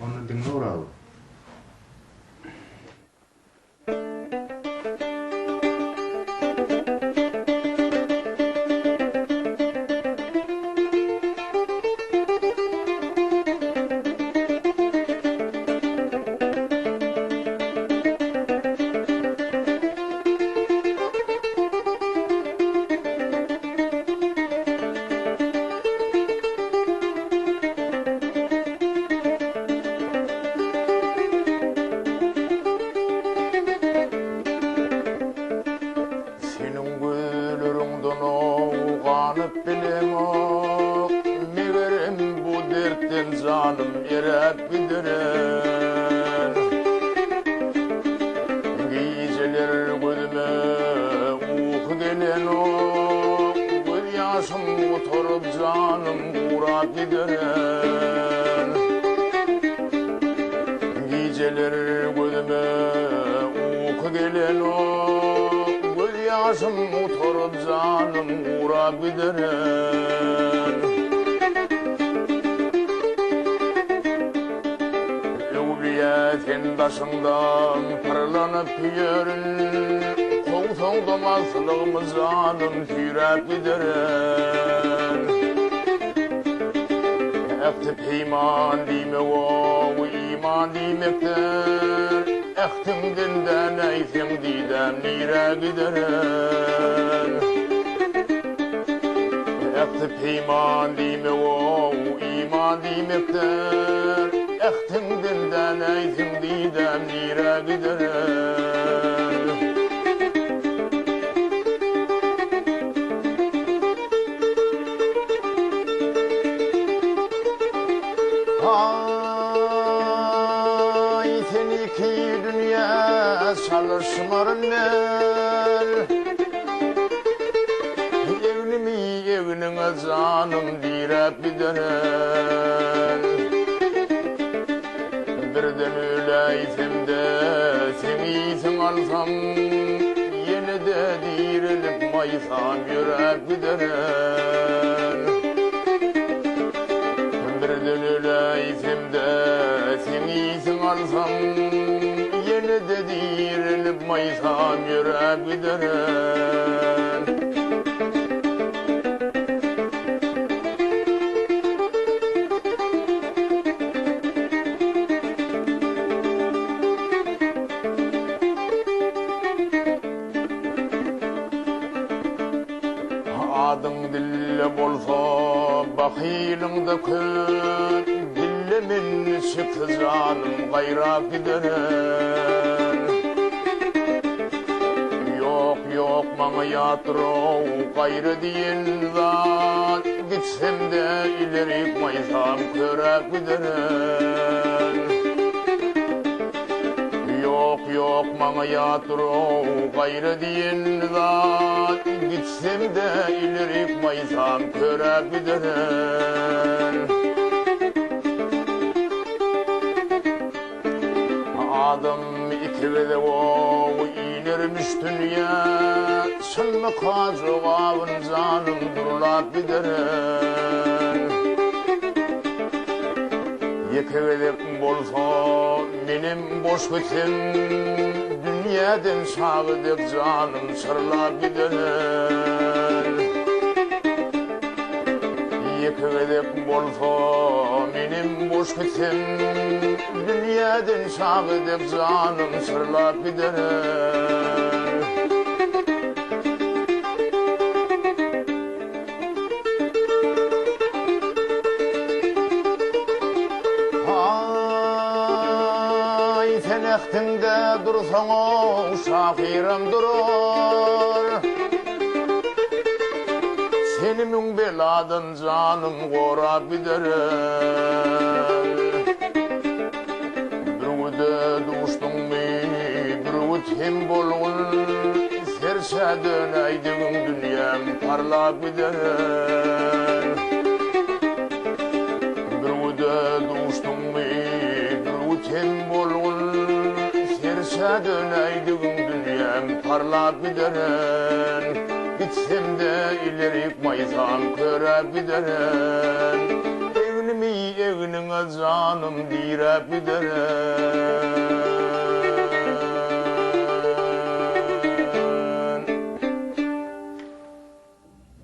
Onda diňle Orazow. Seniň gözleriňden ganyp bilemok, Megerem bu dertden janym eräp giderin. Gijeler gözüme uky gelenok, Gözýaşym gutaryp janym gurap giderin. Gijeler gözüme uky gelenok, Gözýaşym gutaryp janym gurap giderin. Öwlüýä sen daşyňdan pyrlanyp ýörün, Kowsaň-da maslygymy janym süýräp giderin. Ähti-peýman diýmek-ow, iman diýmekdir, Ähtiňden dänäýseň didäm nirä giderin. Ähti-peýman diýmek-ow, iman diýmekdir, Ähtiňden dänäýseň didäm nirä giderin. Aý, seni ki dünýä çalyşmaryn men. Egnimi egniňe janym diräp giderin. Birden öläýsem-de, seň yzyň alsam, Ýene-de direlip maýsam ýöräp giderin. Birden öläýsem-de, seň yzyň alsam, Ýene-de direlip maýsam ýöräp giderin. Adyň dille bolsa, bahylyňda köp, Dille men niçiksi janym gaýrap giderin. Ýok, ýok, maňa ýatdyr-ow gaýra diýen zat, Gitsem-de ilerik maýsam köräp giderin. Ýok, ýok, maňa ýatdyr-ow gaýra diýen zat, Gitsem-de ilerik maýsam köräp giderin. Adam iki gezek-ow inermiş dünýä, Çynmyka jogabyn janym durlap giderin. Ýeke gezek bolsa menem boş gitsem, Dünýäden çaga dek janym çyrlap giderin. Ýeke gezek bolsa menem boş gitsem, Dünýäden çaga dek janym çyrlap giderin. Aý, sen ähtiňde dursaň-ow, şahyram durar. Seni müň beladan janym gorap giderin. Bürgüde duşduňmy, bürgüt hem bolgun, Serçä dönäýdigiň dünýäm parlap gider. Bürgüde duşduňmy, bürgüt hem bolgun, Serçä dönäýdigiň dünýäm parlap gider. Gitsem-de ilerik maýsam köräp giderin. Egnimi egniňe. Eliňe janym diräp giderin.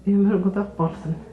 Ömrüň uzak bolsun.